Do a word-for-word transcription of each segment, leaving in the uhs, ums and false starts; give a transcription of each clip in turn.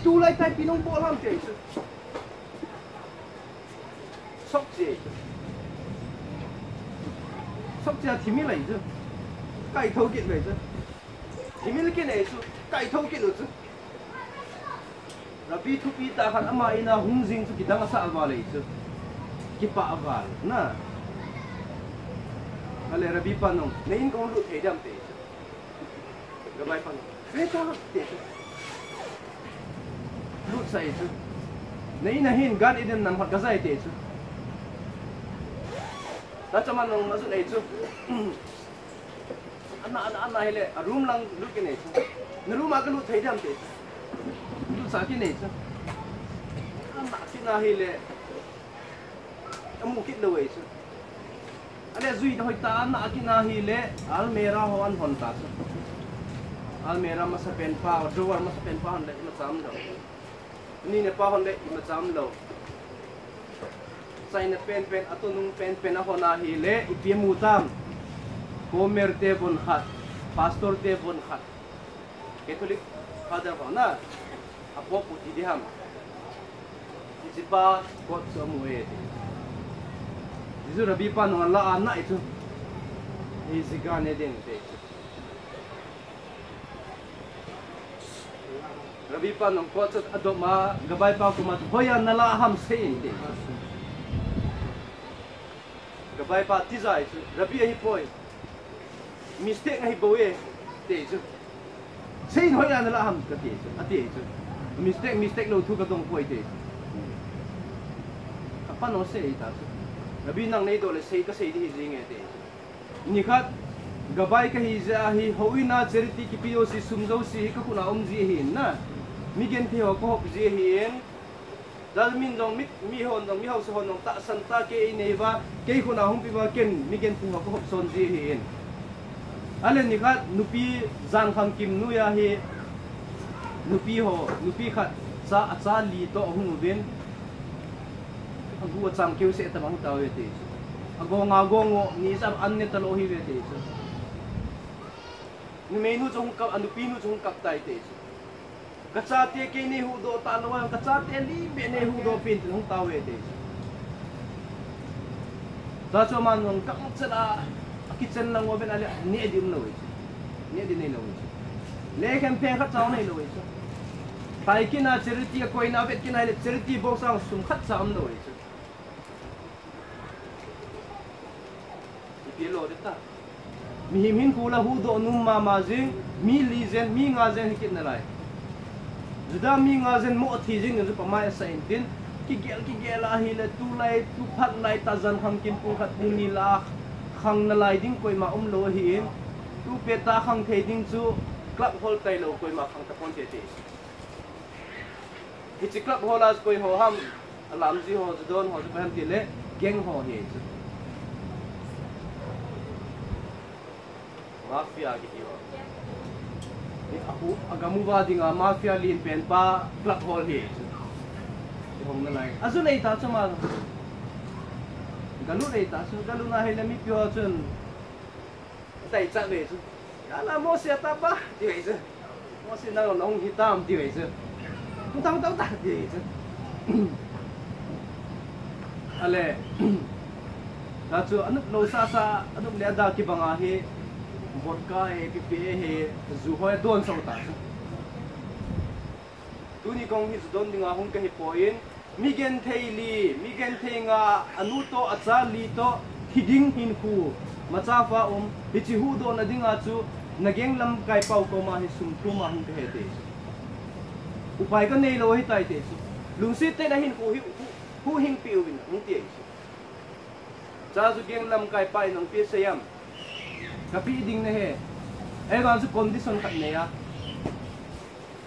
Tulai tai pi nung bol ham te chu. Sok che chu. Sok che a thimi lai chu. Kai tho kit lai chu. Thimi le kit nei chu. Kai tho kit u chu. Rabbi thupi tah khat ama in a hung jing chu kidang asa val ei chu. Kipah val na. Ale Rabbi pa nung, na in kong lut thei diam te chu. Gabai pa nung, ve ta te chu. Lut sa ei chu. Na in a hin Gan Eden nam khat ka jai te chu. Ta chama nung a jun ei chu. Ana, ana, ana hile, a room lang lut kit nei chu. Na room a ka lut thei diam te chu. Lut sa kit nei chu. Ana kit na hile, a mu kit lou ei chu. Ale jui da hoi ta, ana kit na hile, almirah ho an hon ta chu. Almirah masa pen pa, drawer masa pen pa hon le, ima cham lou. Ni ne pa hon le, ima cham lou. Chai na pen pen, a tonung pen pen a hon a hile, ipi mu tam. Comer te von khat, pastor te von khat. Catholic Father ho na, a Pope u ti di ham. Hichi pa kot chu a mu e ti. Jesu Rabbi pa nung a la a na ei chu. Hi zi Gan Eden te chu. Rabbi pa nung kot chu a dom a, Gabai pa kum a chu, hoi a na la ham sei in ti. Gabai pa ti jai chu, Rabbi ahi poi. Mistake ahi bou e, te chu. Sei in hoi a na la ham ka ti chu, a ti chu. Mistake, mistake lou thu ka dong poi te chu. Ka pa no sei ta chu. Rabbi nang nei do le sei ka sei di hi jing e te chu. Ni khat, Gabai ka hi jeh a hi, houin a charity kipe jouse, sum jouse hi ka khut a um ji ahi in na. Mi genthei ho ka hop ji ahi in. Judgment jong mi, mi hon jong, mi hausa hon jong tahsan tah kei ei nei uva, kei khut a hung pe uva, ken mi genthei ho ka hop son ji ahi in. Ale ni khat, nupi jan khang kim noi a hi, nupi ho, nupi khat, cha, a cha li toh hung uvin. A gu a cham keu seh ta bang tau ve te chu. A gong a gong o, ni jam an ne ta lou hi ve te chu. Numei nu chu hung kap, a nupi nu chu hung kap tai te chu. Ka chate kei nei huhdoh ta lou a, ka chate li beh nei huhdoh peh in tin hung tau ve te chu. Ta chu aman jong kap chet a, a kitchen lang o ven a le, neh di um lou ve chu. Neh di nei lou ve chu. Le khen peng khat cha nei lou ve chu. Tai kin a charity a koina vet kin a le charity box a sum khat cha um lou ve chu. Ipi lo de ta. Mihem hinkho la huhdoh nom mama jing, mi li jen, mi nga jen hi kit nalai. Juda mi nga jen mo thi jing jong chu pamai asa in tin, kigel, kigel a hile tulai, tu phat lai ta jan khang kim pung khat pung ni la khang nalai ding koima um lou ahi in, tu pet a khang thei ding chu club hall tailou koima khang ta pon te te. Hichi club hall a koi ho ham, a lam ji ho, ju don ho, ju pai ham ti le, gang ho hi chu. Mafia kiti ho. Ni a hu, a gam uva dinga mafia lien pen pa club hall hi chu. Ti hong nalai. A ju nei ta chu ma. Galut nei ta chu, galut na hile mipi ho chun. Taichat ve chu. Ala Mose ta pa, ti ve chu. Mose nang nong hi tam, ti ve chu. Hung tam tam ta, ti ve chu. Ale. Ta chu anup lou sasa, anup le ada kibang a hi. Vodka e, pipi e hi, ju hoi don sau ta chu. Tuni kong hi ju don dinga hung kahi poi in, mi genthei li, mi genthei nga, anu toh, acha li toh, thi ding hinkho, macha fa um, hichi huhdoh na dinga chu, na gang lamkai pau koma hi sum thum a hung kahe te chu. Upai kanei lou ahi tai te chu. Lungset tah in ahinkho hi, hu, huhhing peh uvin, hung ti ahi chu. Cha chu gang lamkai pa in hung pe sei am. Kapeh ding nahi. Ahivang chu condition khat nei a.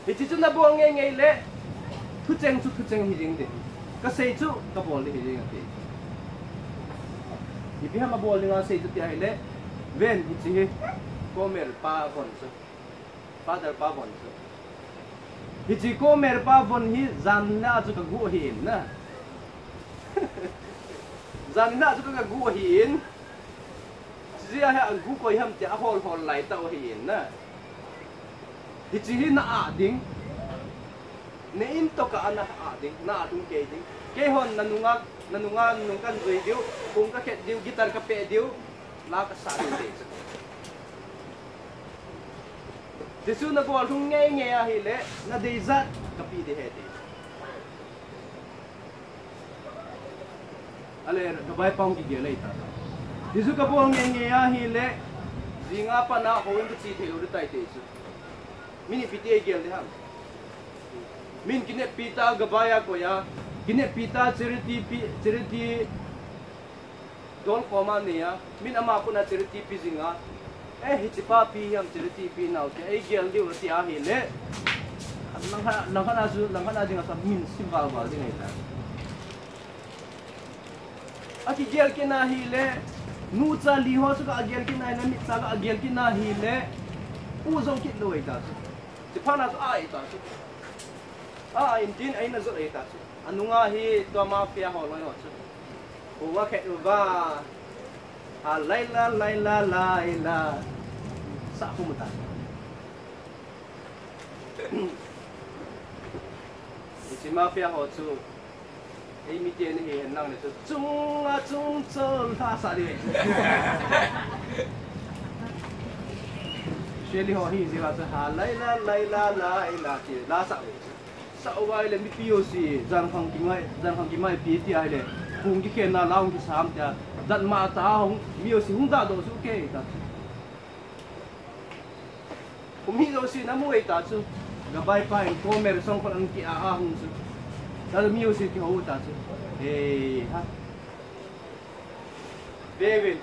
Hichi chu nabol ngei ngei le, thucheng chu thucheng hi jing ding. Kasei chu kabol ding hi jing ati. Ipi ham abol dinga sei chu ti ahile, ven hichi hi, Comer pa von chu. Father pa von chu. Hichi Comer pa von hi jan le a chu kagu ahi in na. Jan le a chu kagu ahi in. Jia hi agu koi ham ti ahol hol lai tau ahi in na. Hichi hi na a ding. Na in toh ka ana a ding, na a ding kei ding. Keihon na nunga, na nunga nung kan zui diu, kum ka khet diu, guitar ka pe diu, la ka sa diu te chu. Tichu na bol lhung ngei ngei ahile, na deijat ka pe di ahi ti. Ale, ka bai pang kigel lei ta. Tichu ka bol ngei ngei ahile, jinga pat na houin ka che thei lou di tai te chu. Min ipi ti gel di ham. Min kineppi ta ka bai a koi a. Kineppi ta charity pi, charity dol koma nei a. Min ama kona charity pe jinga. Eh, hiche pa pe ham charity pe nau te. Ei gel diu ti ahile. Langkhat, langkhat a chu, langkhat a jinga sa min sim val val ding ahi ta. A kigel kit na ahile, nu cha li ho chu ka gel kit na ahile, mi cha ka gel kit na ahile, u jong kit lou ahi ta chu. Chuphat na chu a ahi ta chu. A, a in tin, a in a jot ahi ta chu. A nunga hi tua mafia ho loi ho chu. U va khet u va. A lai la, lai la, lai la. Sa khu mu ta. Hiche mafia ho chu. Ei mi te ni hi hen lang le chu chung a chung chol la sa di. Shirley ho hi jeh a chu ha lai la lai la lai la ti la sa di. Sa u vai le mi P O C, jan khang ki ngai, jan khang ki mai pi ti ai le. Hung ki khen na la hung ki sam tia. Dat ma ta hung, mi O C hung da do su ke ta. Kum hi jouse na mu ei ta chu. Ka bai pa in Komer Songkhol an ki a a hung chu. Ta mi jouse kihou ta chu. Ei ha. Vevin.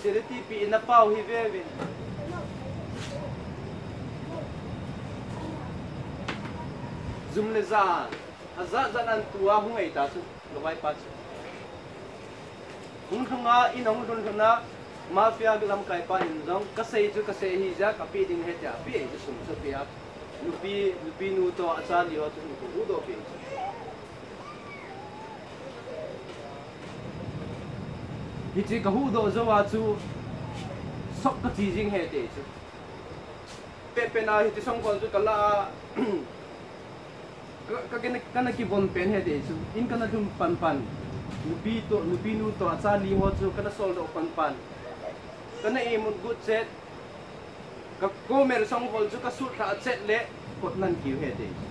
Charity pe na pau hi vevin. Jum le ja. A jat jat an tu a hung ei ta chu. Ka bai pa chu. Hung lhung a, in a hung lhun lhun a, mafia lamkai pa in jong, ka sei chu ka sei hi jeh a, ka pe ding ahi tia, pe chu sum chu pe a. Nupi, nupi nu toh a cha li ho chu hung huhdoh pe chu. Hiche ka huhdoh jou a chu, shock ka chi jing ahi ti chu. Pehpeh na hiche Songkhol chu ka la a, Ka, ka, ka, ka na kivon pen ahi ti chu. In ka na lhun pan pan. Nupi toh, nupi nu toh, a cha li ho chu ka na soldoh pan pan. Ka na imut got chet. Ka Komer Songkhol chu ka sut lhah chet le, kot nan kiu ahi ti chu.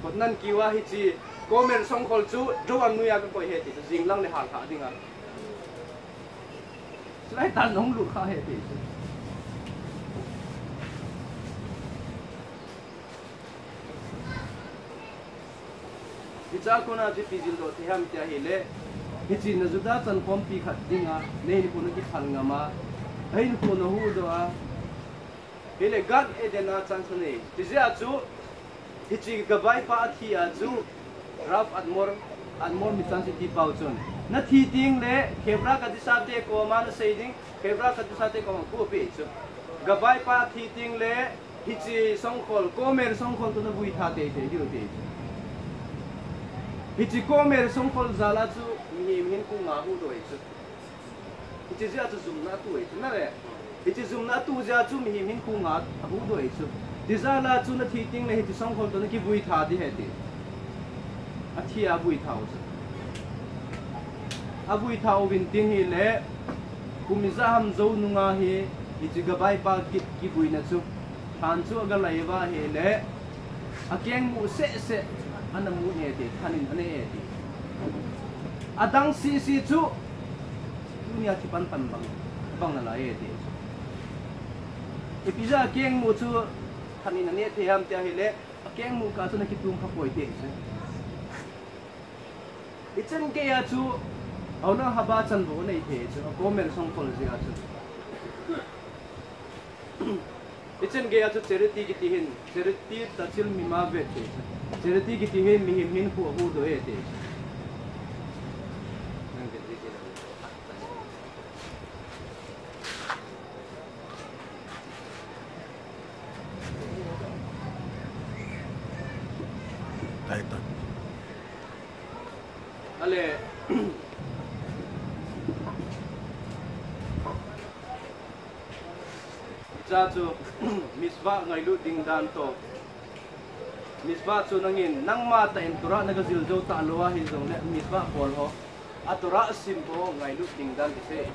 Kot nan kiu a hiche, Komer Songkhol chu, Dowan noi a ka koi ahi ti chu, jing lang le hal lhah ding a. Chulai tan hung lut kha ahi ti chu. Hiche a kona chu ipi jil doh thei ham tia ahile. Hiche na Juda chankhompi khat dinga, na hinkho na kiphal ngam a, na hinkho na huhdoh a. Hile Gan Eden a chance nei. Ti jeh a chu, hiche ka bai pa a thi a chu, Rav Admor, Admor Michan City pau chun. Na thi teng le, Khevra Kadisha te koma na sei ding, Khevra Kadisha te koma khu pe chu. Ka bai pa thi teng le, hiche Songkhol, Komer Songkhol toh na vui tha teitei diu ti chu. Hiche Komer Songkhol jal a chu, mihem hinkho nga huhdoh chu. Hiche jeh a chu jumna atu ahi chu na le. Hiche jumna atu jeh a chu mihem hinkho nga ahuhdoh ahi chu. Ti jal a chu na thi teng le hiche Songkhol toh na kivui tha di ahi ti. A thi a vui tha u chu. A vui tha uvin tin hile kum ijat ham jou nunga hi hiche ka bai pa ki, kivuina chu. Than chu aga lai uva ahile, akeng mu seh seh, ana mu e ti, than in ana e ti. Adang seh seh chu, tunia thi pan pan bang, bang nalai e ti. Ipi jeh a akeng mu chu, than in ana e thei ham ti ahile, akeng mu kah chu ana kitum kha poi ti chu. Ichan gei a chu, Aunang Haba chanvo anei thei chu, a Komer Songkhol jeh a chu. Ichan gei a chu charity kiti hin, charity tachil mima vet thei chu. Charity kiti hin mihem hinkho ahuhdoh e ti chu. Taita. Ale. Cha chu, Mitzvah ngailut ding dan toh. Mitzvah chu nangin, nangma tah in Torah na ga jil jou talou ahi jongle, mitzvah bol ho, a Torah sim ho ngailut ding dan kisei.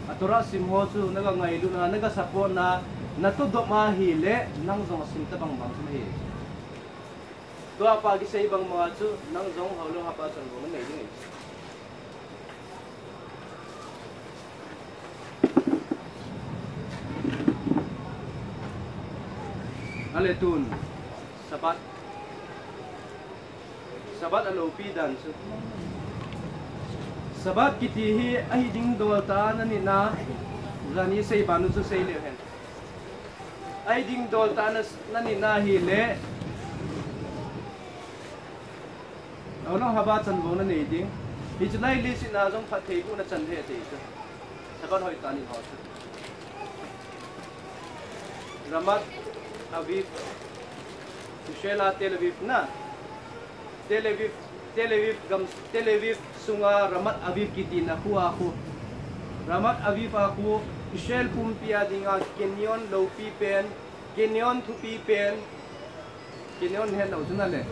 A Torah sim ho chu na ga ngailut na, na ga support na, na todop ahile, nang jong a sim tabang bang chu nahi. Tua pa kisei bang bang a chu, nang jong houlou haba chan bou na nei ding. Ale tun, Sabbath. Sabbath a loupi dan chu. Sabbath kiti hi ahi ding dol tah a na nit na, jan i sei ban u chu sei leu hen. Ahi ding dol tah a na, na nit na hile, houlou haba chan bou na nei ding. Hichu lai leiset a jong phatthei boh na chan thei ti chu. Sabbath hoi tah a nit ho chu. Ramat Aviv, Israel a Tel Aviv na. Tel Aviv, Tel Aviv gam, Tel Aviv sunga Ramat Aviv kiti na khu a khu. Ramat Aviv a khu, Israel pumpi a dinga Canyon loupi pen, Canyon thupi pen, Canyon het lou chu na le.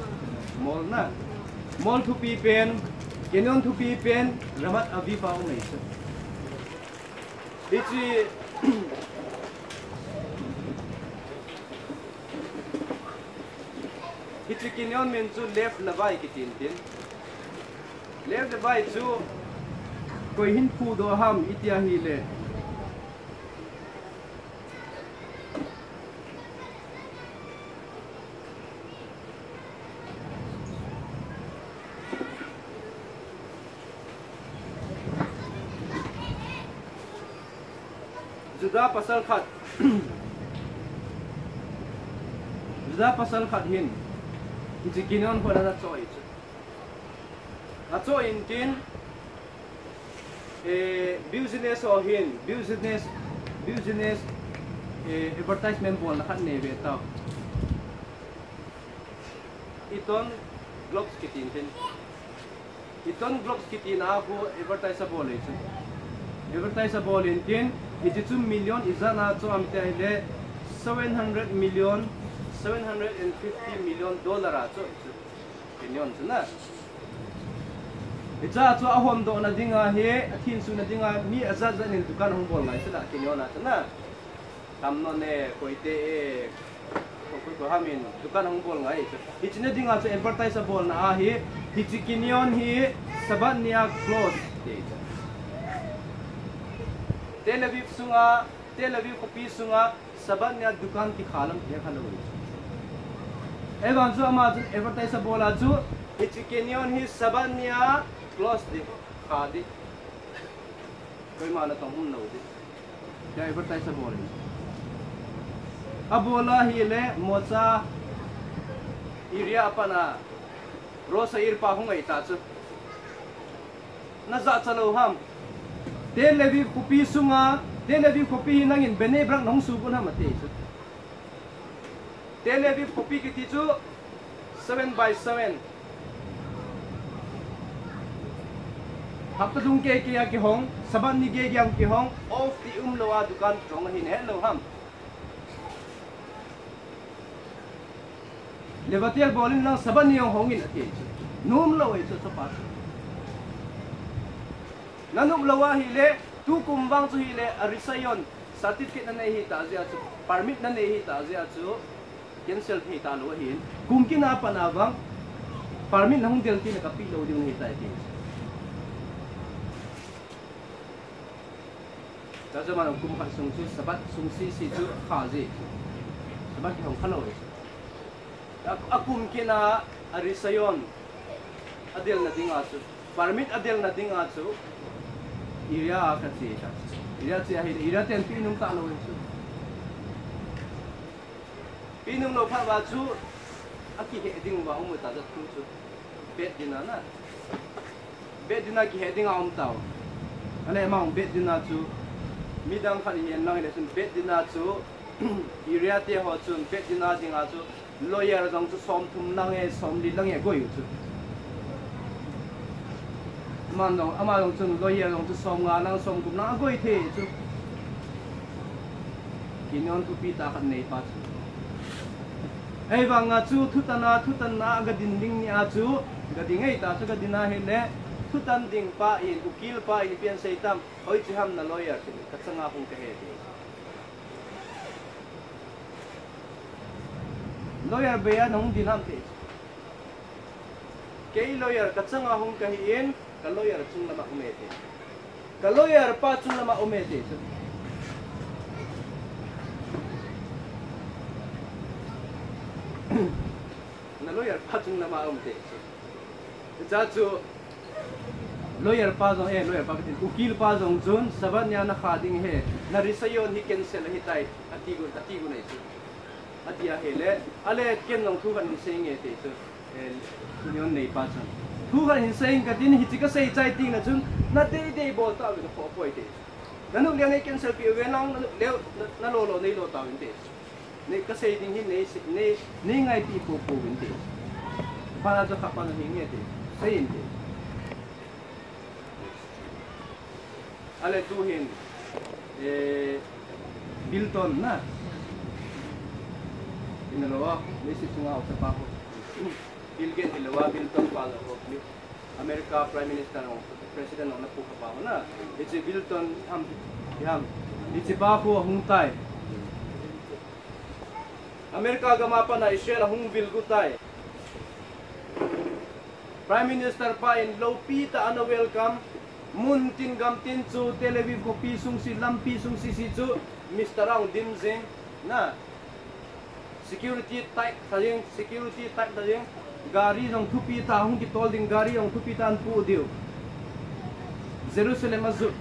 Mall na. Mall thupi pen, Canyon thupi pen, Ramat Aviv a um ahi chu. Hiche, hiche Canyon min chu Lev Levai kitin tin. Lev Levai chu koi hin phudoh ham iti ahile, Juda pasal khat, Juda pasal khat hin, hiche Canyon khu ana choh ahi chu. Achoh in tin, eh, business ho hin, business, business, eh, advertisement bolna khat nei ve tao. Eton Globes kitin tin. Eton Globes kitina a khu advertise abol ahi chu. Advertise abol in tin, hiche chu million ijat a choh ham tia ahile, seven hundred million, seven hundred and fifty million dollar a choh ahi chu. Canyon chu na. Hiche a chu ahondoh na dinga hi, athin suhna dinga mi ajat jat in dukan ahung bol ngai chu la Canyon a chu na. Tamnon e, Koite e, ko, ko, ko ham in dukan ahung bol ngai chu. Hiche na dinga chu advertise abolna ahi, hiche Canyon hi Sabbath nia close ti chu. Tel Aviv sunga, Tel Aviv khopi sunga Sabbath nia dukan kikha lam kikha lou. Ahivang chu ama chun advertise abol a chu, hiche Canyon hi Sabbath nia close di, kha di. Koima natong um lou di. Tia advertise abol in. Abol ahile Motza area a pat a Rosh Ha'ir pa hung ahi ta chu. Na jachat lou ham. Tel Aviv khopi sunga, Tel Aviv khopi hi nangin Bnei Brak nahung suhgun ham ati chu. Tel Aviv khopi kiti chu seven by seven. Hapta lhung keikei a kihong, Sabbath ni geigei a kihong, off ti umlou a dukan chong ahi, nahet lou ham. Levatel bol in lang Sabbath ni hong hong in ati chu. Nom lou ahi chu chapa chu. Nanop lou ahile, tukum vang chu hile, a risayon, certificate nanei hita jeh a chu, permit nanei hita jeh a chu, cancel thei talou ahin, kum kit a pat a vang, permit nahung del tin a kapeh lou ding nahi tai ti. Chachama kum khat sung chu Sabbath sung sese chu kha ji. Sabbath kihong khalou ahi. A, akum kit a, a risayon adelna dinga chu, permit adelna dinga chu, area a kache ta. Area che ahi, area ten peh nom talou ahi chu. Peh nom lou phat uva chu, akihe ding uva um u ta jat thu chu. Beit Din a na. Beit Din a kihe dinga um tau. Ale ama Beit Din a chu, midang khat ihen lang hile chun Beit Din a chu, area te ho chun Beit Din a dinga chu, lawyer jong chu somthum lang e, somli lang e, koi u chu. Aman jong, ama jong chun lawyer jong chu som nga lang som gup lang agoi thei chu. Kinion thupi tah khat nei pa chu. Ahivanga chu thutan a, thutan a gadin ding ni a chu, gadin ngei ta chu gadin ahile, thutan ding pa in, ukil pa in ipi asei tam, hoiche ham na lawyer chu, ka changa hung kahi ti. Lawyer bei a nahung din ham ti. Kei lawyer ka changa hung kahi in, ka lawyer chung lama um e ti. Ka lawyer pa chung lama um e ti chu. Na lawyer pa chung lama um ti chu. Cha chu lawyer pa jong, eh, lawyer pa katin, ukil pa jong chun, Sabbath nia na kha ding he, na risayon hi cancel ahi tai, ati gun, ati gun ei chu. Ati ahile, ale ken jong thu khat hin sei nge ti chu. Eh, union nei pa chun. Thu khat hin sei ing katin, hiche kasei chai teng le chun, na deidei bol tauvin akhoh poi ti. Na nung leh nei cancel peh uve nang, na nung leh, na, na lo lo nei lo tauvin ti. Nei kasei ding hi nei, nei, nei ngaipi pou pouvin ti. Phat a chu khat pa na hi nge ti. Sei in ti. Ale tu hin, eh, Bilton na. Ina lo a, ni si sunga o sa pa ko. Bill Gates hi lo a, Bilton pa lo ko. America Prime Minister ho, President ho na pu kha pa ho na. Hiche Bilton ham, ham. Hiche pa ko hung tai. America gam a pat na Israel ahung vil gu tai. Prime Minister pa in loupi tah ana welcome. Mun tin gam tin chu Tel Aviv khopi sung si, lampi sung si si chu Mister Aung dim jing. Na. Security tight tha jing, security tight tha jing. Gari jong thupi tah hung kitol ding, gari jong thupi tah an pu diu. Jerusalem a jut.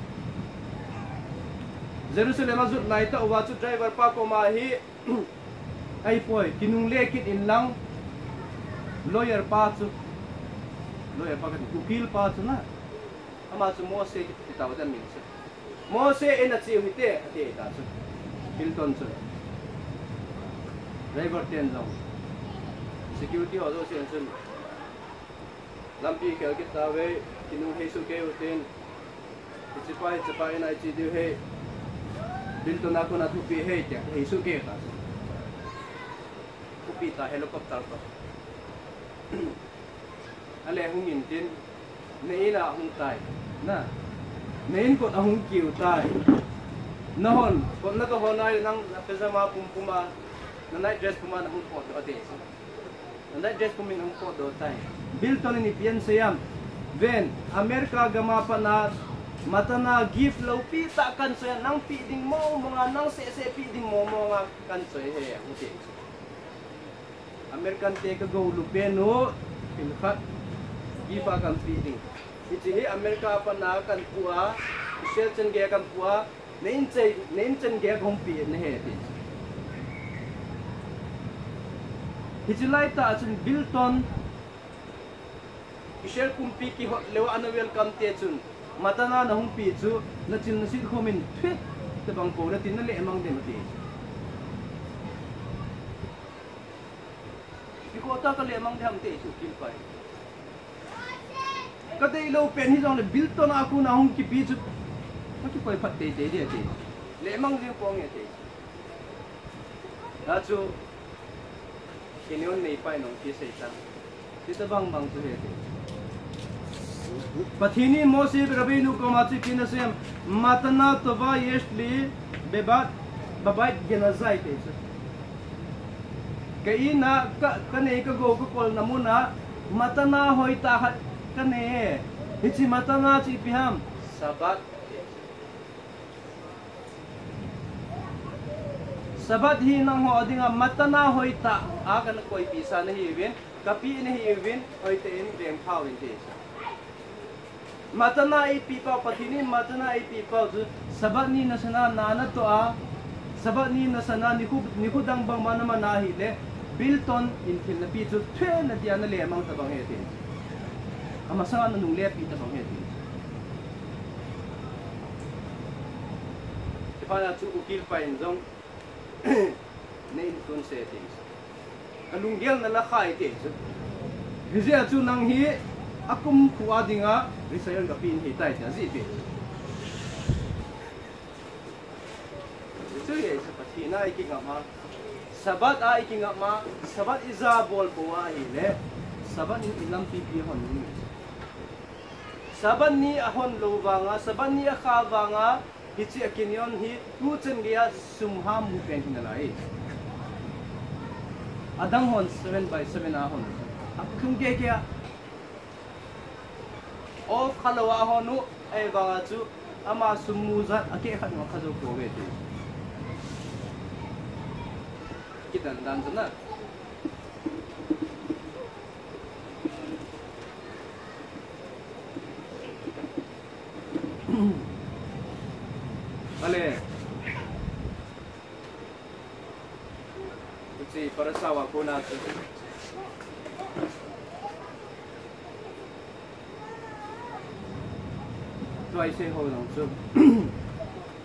Jerusalem a jut lai tah uva chu driver pa koma hi, ai poi, kinungle kit in lang, lawyer pa chu, lawyer pa kati, ukil pa chu na, ama chu Mose kiti tau dan min chu. Mose in a chiu hite, ati ta chu. Bilton chu. Driver ten jong. Security ho jouse chun. Lampi khel kit tave, kinung hei su kei u tin. Hiche pa, hiche pa in a chi diu he. Bilton a kona thupi he, tia hei su kei ta. Thupi ta helicopter pa. Ale hung in tin. Na in a hung tai. Na. Na in kot a hung kiu tai. Na hon, kot na ka hon ai nang na pajama pum pum a. Na night dress pum a na hung kot do ati. Night dress pum in hung pot do tai. Bilton in ipi asei am. Ven, America gam a pat na matana gift loupi tah kan choi a, nang pe ding mong mong a, nang seh seh pe ding mong mong a kan choi e, hung ti. American te ka gou lu pen u, pin khat gift a kan pe ding. Hiche hi America a pat na kan pu a, Israel chan gei a kan pu a, Na in chei, na in chan gei a kahung pe na he ti. Hiche lai tah a chun Bilton, Israel kumpi kihot leu a ana welcome te chun, matana na hung pe chu, na chil na sit khom in, thut, tabang po na tin na lehmang dem ati. Ikho ta ka lehmang dem ti chu ukil pa in. Ka deilou pen hijongle Bilton a kona hung kipe chu. Ka kipoi phat teitei dia ti. Lehmang jing ponge ti. Achu. Kinion nei pa in hung kisei ta. Ti tabang bang chu he ti. Pathen in Moshe Rabbeinu koma chu ipi asei em, Matana tova yesh li bebeit, bebeit genazai ti chu. Ka in a ka, ka nei ka gou ka kolna mun a, matana hoitah khat ka nei e. Hiche matana chu ipi ham? Sabbath. Sabbath hi nangho dinga matana hoitah a kana koipi sa nahiuvin, ka pe nahiuvin, hoitah in veng phauvin ti. Matana eipeh pau, Pathen in matana eipeh pau chu, Sabbath ni nasatah a na natoh a, Sabbath ni nasatah a nikho, nikho dang bang ma na man ahile, Bilton in thil nape chu, thuen natia na lehmang tabang he ti. Amasanga na nungle pi tabang he ti. Chuphat a chu ukil pa in jong, na in tun se ti. Ka lunggel na la khai ti chu. Hijeh a chu nang hi Akum khu a dinga, Israel ka pin hi tai ta ji pe. Chu ye, chu Pathen a i kingam a. Sabbath a i kingam a, Sabbath i ja bol pou ahile, Sabbath in i lampi pi hon ni. Sabbath ni a hon lou vanga, Sabbath ni a kha vanga, hiche a kinion hi, tu chen gei a sum ham mu pen hi nalai. Adang hon seven by seven a hon. A tung ke ke a. Off kha lou a hon u, ei vanga chu, ama sum mu jat, a ke khat ma kha jou ko ve ti. Kidan dan chu na. Ale. Hiche parasha a kona chu. Tua i sei ho jong chu.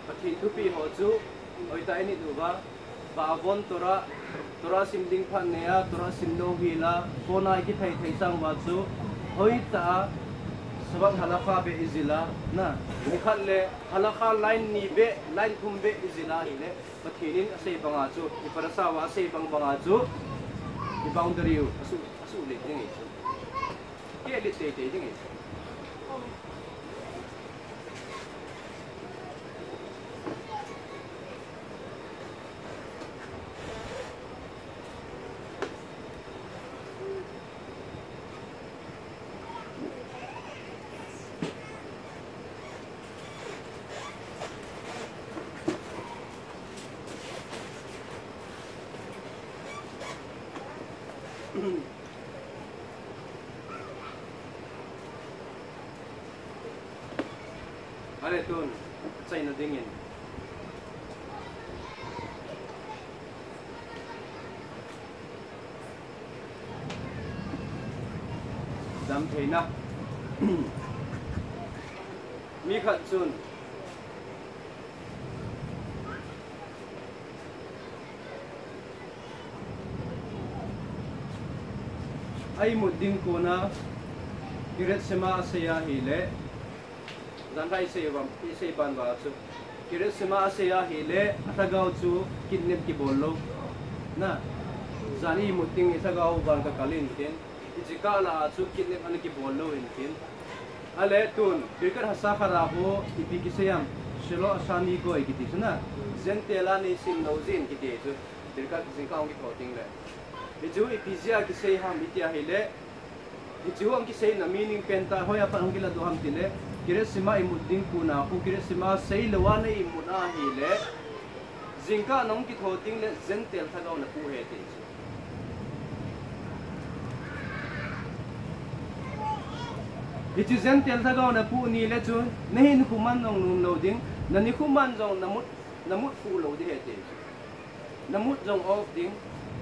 Pathen thupi ho chu. Hoitah i nit uva. Vavon Torah, Torah sim ding phat nei a, Torah sim lou hel a, phone a i kithei thei sang uva chu, hoitah a, Sabbath halakha beh i jil a, na, nikhat le halakha line ni beh, line thum beh i jil a hile, Pathen in a sei banga chu, i parasha a a sei bang banga chu, i boundary u, a su, a su le ding i chu. Ke le tei tei ding i chu. Ale tun, achaina dingin. Damtheina. Mi khat chun. A imut ding kona, Kiryat Shema a sei ahile, jan kha i sei uva, i sei ban uva chu. Kiryat Shema a sei ahile, a lhagao chu kidnap kibol lou. Na, jan i imut ding i lhagao van ka kal in tin. Hiche kah lah a chu kidnap ana kibol lou in tin. Ale tun, Birkat HaShachar a ho, ipi kisei ham, Shelo Ashani Goy kiti chu na, Gentile a neisim lou jeh in kiti chu, Birkat jingkah hung kithou ding le. Hichu ipi jeh a kisei ham iti ahile, hichu hung kiseina meaning pen tah, hoiya pat hung kiladoh ham tile, Kiryat Shema imut ding kona khu, Kiryat Shema sei lou a na imut ahile, jingkah nahung kithou ding le, Gentile lhagao na pu ahi ti chu. Hichu Gentile lhagao na pu ni le chun, na hinkho man jong nom lou ding, na nikho man jong na mut, na mut fuh lou ding ahi ti chu. Na mut jong off ding,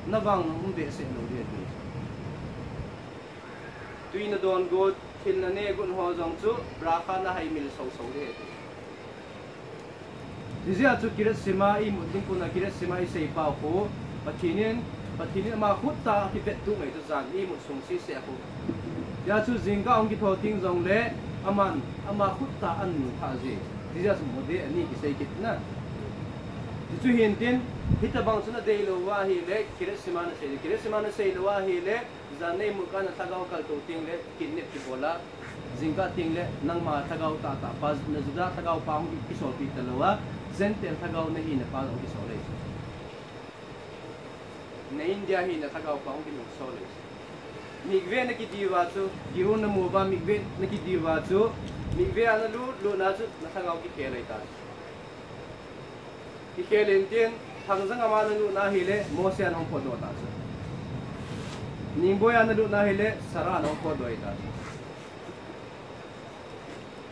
na vang jong um behseh lou ding ahi ti chu. Tui na don got, thil na ne got ho jong chu, bracha na haimil sou sou ding ahi ti. Hijeh a chu Kiryat Shema i imut ding kona Kiryat Shema i sei pau khu, Pathen in, Pathen in ama khut tah a kivet tup mai chu jan i imut sung sese a khu. Hijeh a chu jingkah hung kithou ding jong le, aman, ama khut tah a ana mu tha ji. Hijeh a chu mode ani kisei kit na. Hichu hin tin, hitabang chu na dei lou ahile, Kiryat Shema na sei, Kiryat Shema na sei lou ahile, jan na imut kah a na lhagao kal tou ding le, kidnap kibol a, jingkah ding le, nangma lhagao tahtah pa, na Juda lhagao pa hung kisolpeh talou a, Gentile lhagao na hina pa hung kisol e. Na India hina lhagao pa hung kisol e. Mikveh na kidiu va chu, kiu na mu va mikveh na kidiu va chu, mikveh a na lut, lut na chu, na lhagao kikhel ahi ta. Kikhel in tin, thangjang gam a na lut na hile, Mose in ahung potdoh ta chu. Ningboi a na lut na hile, Sarah in ahung potdoh ta chu.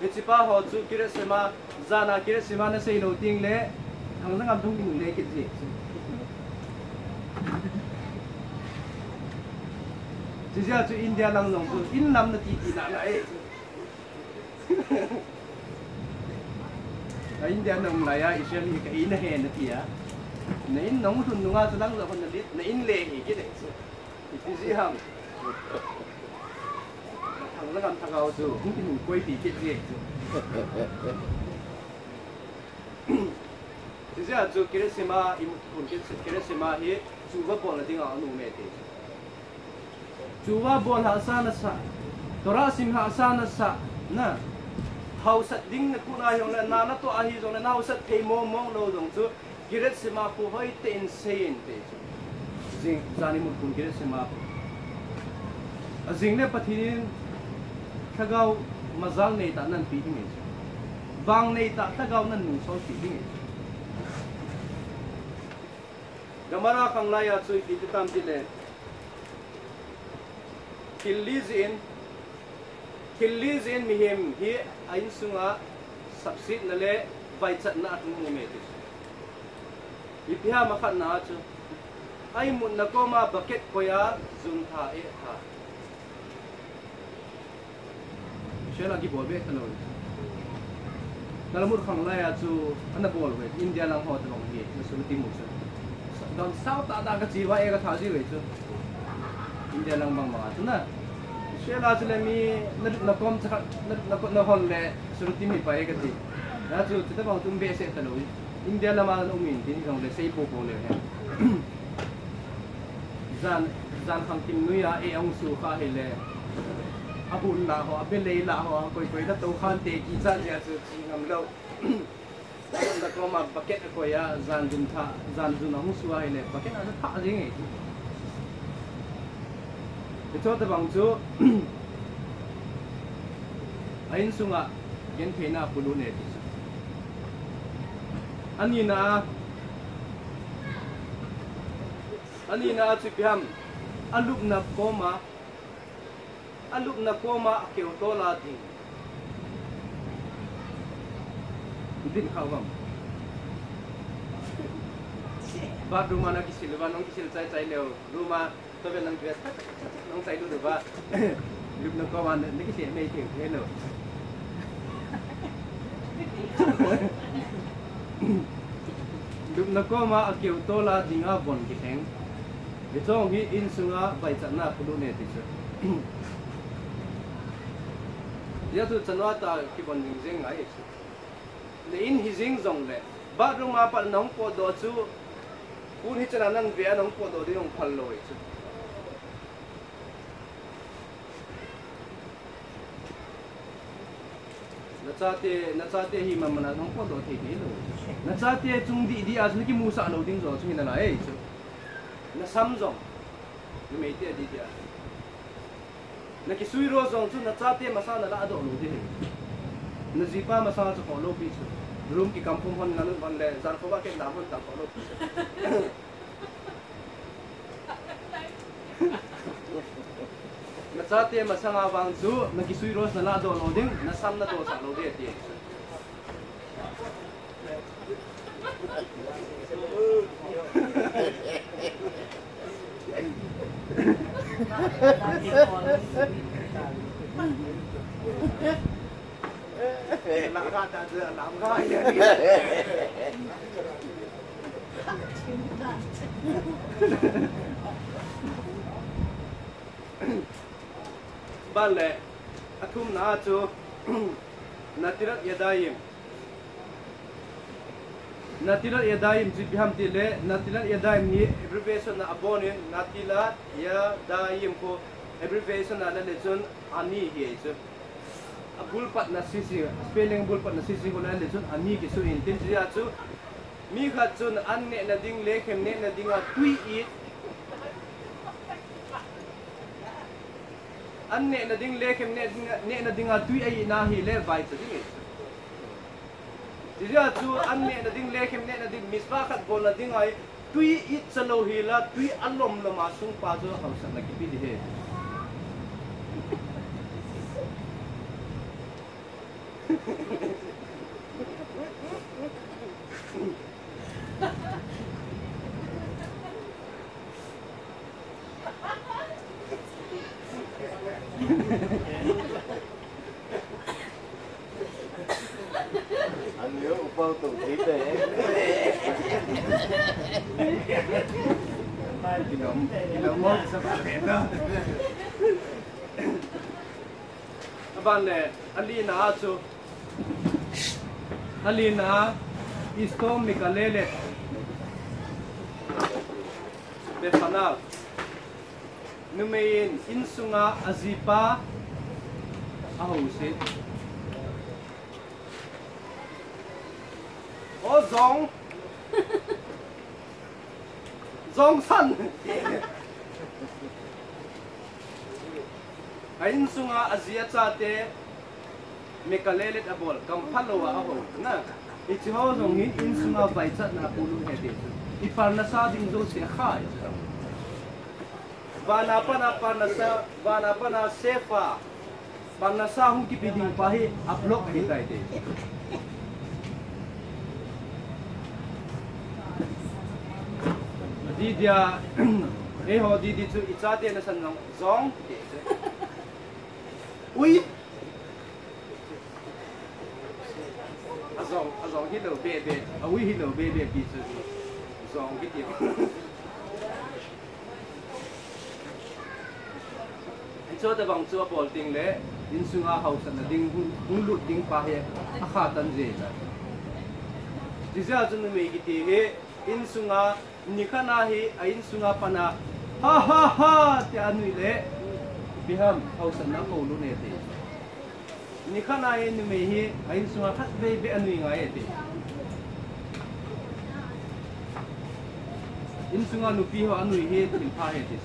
Hiche pa ho chu Kiryat Shema, jan a Kiryat Shema na sei lou ding le, thangjang gam thung kinungle kit ji. Hijeh a chu India lang jong chu, in lam na ti ti na na e. A India na um lai a, Israel hi ka in ahi na ti a. Na in nahung lhun nunga chu lang jong na lit, na in le hi kit e chu. Ipi jeh ham. Thang Jangam Lhagao chu hung kimu koipi kit ji chu. Hijeh a chu kerosene a, i mutkhun kerosene a hi chuva bolna dinga anom e ti chu. Chuva bol hahsa nasah, Torah sim hahsa nasah, na hausat ding na kona hijongle, na natoh ahijongle, na hausat thei mong mong lou jong chu, kerosene a khu hoitah in seiyin ti chu. Jing, jan i mutkhun kerosene a khu. Ajing le Pathen in Lhagao mazal neitah nanpeh ding ahi chu. Vang neitah Lhagao nanung solpeh ding ahi chu. Gemara khanglai a chu ipi ti tam tile, thil li jeh in, thil li jeh in mihem hi a insunga sapsetna le vaichatna alhung nom e ti chu. Ipi ham, akhatna a chu, a imutna koma bucket koi a jun tha, eh tha. Shell a kibol be talou. Talmud khanglai a chu ana bol uve. India lang ho talou hi, na suru ti mu chu. Dam sao tah tah kachi uva e katha ji uve chu. India lang bang bang a chu na. Shell a chu le mi na, na kom cha khat, na, na kom na hol le suru ti mi pa e kati. Na chu chuti bang chu um behseh talou. India lama na um in tin jong le sei popo le he. Jan, jan khang kim nui a, eh, ahung su kha hile. Ahun lah ho, abelei lah ho, akoi koi da tou khan te kicha jeh a chu chi ngam lou. Na koma bucket akoi a, jan jun tha, jan jun ahung su a hile, bucket a chu tha jing e. Hiche tobang chu, a insunga gentheina apolut e ti chu. Anina a, anina a chu ipi ham, alupna koma, alupna koma akeu tol a ding. Din kha uvam. Bathroom a na kisil uva, nang kisil chai chai leu, room a Tobel nang dress khat, khat, khat, nang chai lut uva. Lupna koma na, na kise mei thei, hello. Lupna koma akeu tol a dinga von kitheng. Hiche hi insunga vaichatna apolut e ti chu. Hijeh a chu chanua tah kivon jing jeng ngai e chu. Na in hi jing jongle, bathroom a pat nahung potdoh chu, pon hichan a nang ve a nahung potdoh ding hung phal lou e chu. Na chate, na chate hi man man a nahung potdoh thei thei lou. Na chate chung dih dih a chu na kimusah lou ding jo chu hi nalai e chu. Na sam jong, na meite dih dih a. Na kisui rose jong chu na chate masanga na ladoh lou ding ahi. Na jipa masanga chu khoh lou pi chu. Room kikam khum hon na lut hon le, jan khoh a kei lam hon tang khoh lou pi chu. Na chate masanga vang chu, na kisui rose na ladoh lou ding, na sam na dohsah lou ding ati. Ban le, athumna a chu, Netilat Yadayim. Netilat Yadayim chu ipi ham tile, Netilat Yadayim hi abbreviation a abonin, Netilat Yadayim khu abbreviation a le le chun ani hi ahi chu. Abul patna sese, spelling abul patna sese khu le le chun ani kisu in tin chu ahi chu. Mi khat chun an nehna ding, lekhem nehna dinga tui it. An nehna ding, lekhem neh ding, nehna dinga tui a itna hi le vaicha ding ahi. Hijeh a chu an nehna ding, lekhem nehna ding, mitzvah khat bolna dinga hi tui itcha lou hi la, tui alom lom a sungpa chu hausatna kipe ding ahi. Ano yung upaw to, kita eh. Kinom, kinom mo sa paketa. Ban le, alina a chu. Alina a, Storm Mikaele le Bethana. Numei in insunga ajipa ahouset. O Jong. Jong san. A insunga aji achate Mikaele le abol, kam phalou a ahou. Na, hiche ho jong hi insunga vaichatna apuilut ahi ti chu. I parnasa ding jouse akhai. Vana pana parnasa, vana pana sefa. Parnasa hung kipe ding pa hi a block ahitai ti. Didia, eiho didi chu ichate nasan jong, jong, ti. Ui. Ajong, ajong hilou bebe, aui hilou bebe pi chu. Jong kiti. Hiche tabang chu abol ding le, insunga haosatna ding, hung, hung lut ding pa hi, akha tan jeh a. Chujeh a chu numei kiti hi, insunga, nikhat a hi, a insunga pana, ha ha ha, tia anui le, ipi ham, haosatna akou lut e ti. Nikhat a hi numei hi, a insunga khatvei beh anui ngai e ti. Insunga nupi ho anui hi thil pha ahi ti.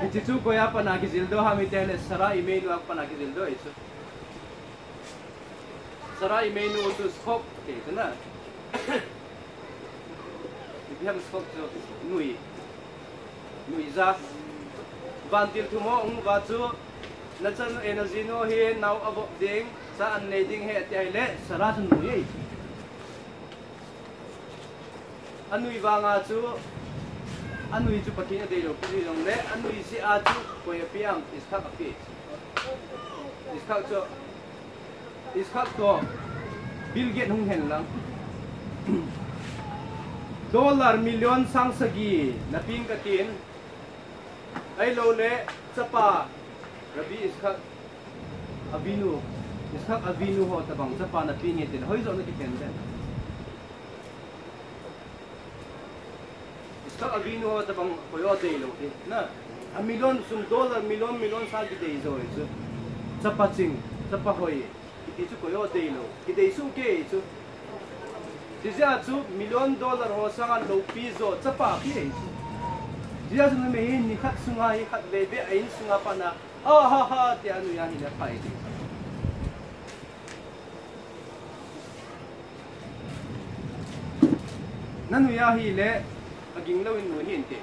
Hiche chu koi a pana kijil doh ham itile Sarah Imenu a pana kijil doh ahi chu. Sarah Imenu chu Skok ti chu na. Ipi ham Skok chu nui. Nuija. Vantil thum ho hung uva chu, nachanu, eh, najinu hi nao avop ding, cha anei ding ahi ati ahile, Sarah chu nui e. Anui vanga chu, anui chu Pathen in adeilou pi jongle, anui jeh a chu koi ape ham, Iskak ape. Iskak chu, Iskak toh, Bill Gates hung hen lang. Dollar million sang sagi, napeng katin. Ahilouleh, chapa, Rabbi Iskak Avinu, Iskak Avinu ho tabang, chapa napeng e tile, hoijoh nakikhen dem. Iskak Avinu ho tabang koi ho deilou hi. Na, a million sum dollar, million, million sang kidei jo hi chu. Chapa ching, chapa hoi. Kiti chu koi ho deilou. Kidei soh kei chu. Chujeh a chu million dollar ho sanga loupi jo chapa pi ahi chu. Chujeh a chu numei hi nikhat sunga hi khatvei beh a insunga pana. Ha ha ha, tia anui ahile phai ti. Nanui ahile, aging louvin nui hinte.